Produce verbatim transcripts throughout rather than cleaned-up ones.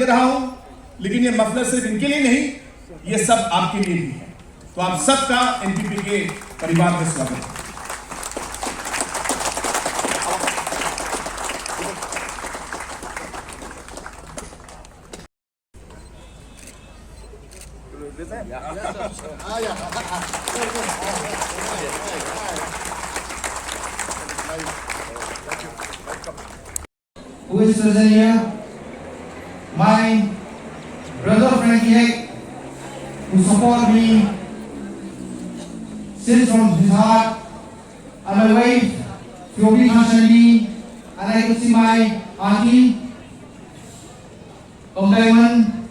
रहा हूं, लेकिन ये मफलर सिर्फ इनके लिए नहीं, ये सब आपके लिए भी है। तो आप सबका एनपीपी के परिवार में स्वागत है। Who is present here? My brother Frankie Hek, who support me since from his heart, and my wife, Phoebe Khanshali, and I could see my auntie, Kong Diamond,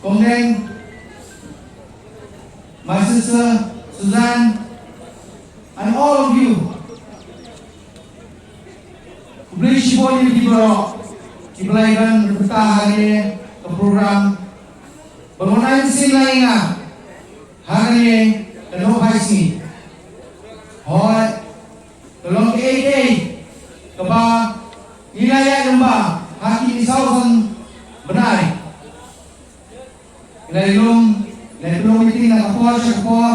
Kong Neng, my sister Suzanne, and all of you. Khublei shibun ïa phi baroh kiba la ïa ban pyrta ha kane ka program. Ba mon ai mynsiem lai ïa nga ha kane ka nohphai sngi. Hooid, ka long kaei kaei kaba ngi la ïaid lyngba ha kine saw san bnai. Ngi la ïalum, ngi la pynlong meeting na ka por sha ka por.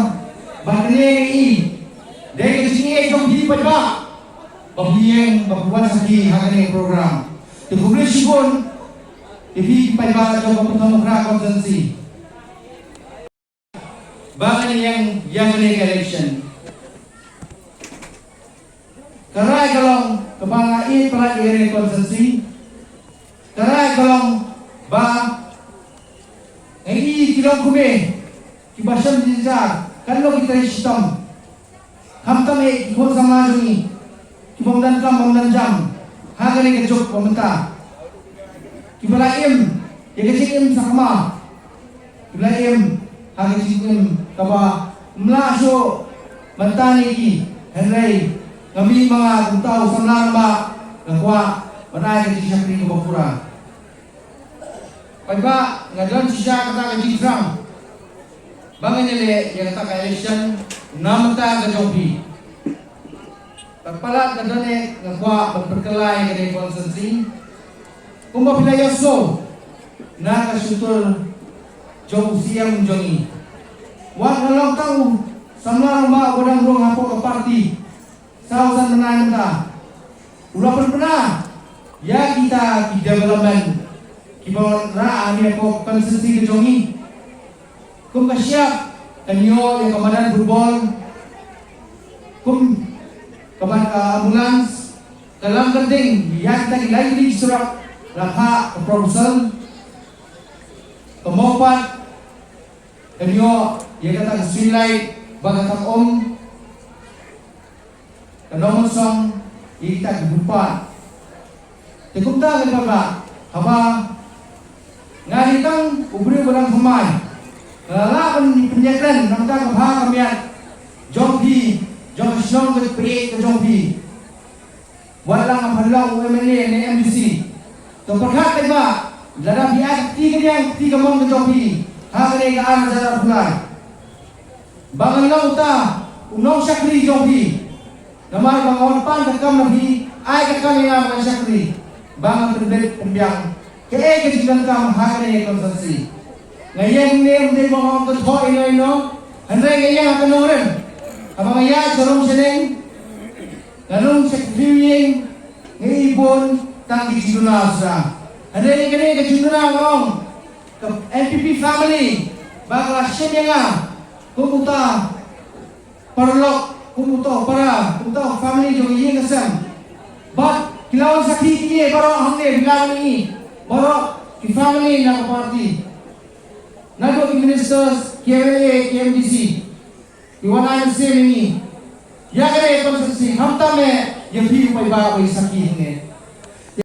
Bad kane ngi i dei ka jingïeit jong phi paidbah ba phi ïeng ba phi wan sakhi ha kane ka program. Te khublei shibun ïa phi paidbah jong ka Pathum Hokra constituency. Ba ngan ïeng ïa kane ka election. Ka rai ka long kaba nga ïeit palat ïa kane ka constituency. Ka rai ka long ba nga ïohi ki longkmie kiba shem jynjar kan long ki trei shitom. Khamtam eh ki khun samla jong ngi kibym don kam bym don jam ha kane ka juk ba mynta. Kiba la im ïa ka jingim sakma. Ki la im ha ka jingim kaba ym lah shuh ban tan ïa ki, hynrei nga mih ma nga kumta u samla rangbah, nga kwah ban ai ka jingshakri kaba pura. Paidbah, nga don shisha kata ka jingthrang ba ngan ïaleh ïa kata ka election na bynta ka jong phi. Bad palat nga don eh nga kwah ban pynkylla ïa kane ka constituency. Kumba phi la ïohsngew na ka shutur jong u C M jong ngi, wat nga long tang u samla rangbah uba dang rung hapoh ka party saw san bnai mynta, u la pynbna ïa kita ki development kiba wanrah hangne hapoh ka constituency ka jong ngi. Kum ka shyiap, kan ïoh ïa ka madan football, kum ka madan, ka ambulance, ka lam ka ding ïa kita ki lai tylli ki surok la phah ka proposal. Ka Mawpat, kan ïoh ïa kata ka street light ba ka tang um. Ka nongmynsong ïa kita ki bun paid. Te kumta ngi paidbah, haba nga dei tang u briew ba dang thymmai, nga la lah ban pynïakren na bynta ka bha ka miat jong phi, jong ka shnong ka pyrshah ka jong phi. Wat la nga pynlong u M L A ne M D C. To pyrkhat paidbah, lada phi ai ka kti ka diang ka kti ka mon ka jong phi ha kane ka ar hajar arphew lai, ba ngan long uta u nongshakri jong phi. Namar ba nga wan pan ka kam na phi, ai ka kam ïa nga ba ngan shakri, ba ngan pynbit pynbiang kaei ka jingdonkam ha kane ka constituency. Nga ïeng ne em dei ba nga ong kynthoh ïa no ïa no, hynrei nga ïeng ha ka nongrim. Haba nga ïaid sha rum sha neng, nga rung sha ki briew ïing, nga i bun tang ki jingduna sha. Hynrei kane ka jingduna nga ong, ka N P P family ba ka la shim ïa nga kum uta paralok, kum uta u para, kum uta u family jong ka ïing ka sem. Bad ki la wan sakhi ki baroh hangne, ki la wan ïa ngi baroh ki family na ka party. Naduh ki ministers, ki M L A, ki M D C, ki wan ai mynsiem ïa ngi. Ïa kane ka constituency, khamtam eh ïa phi u paidbah ba i sakhi hangne.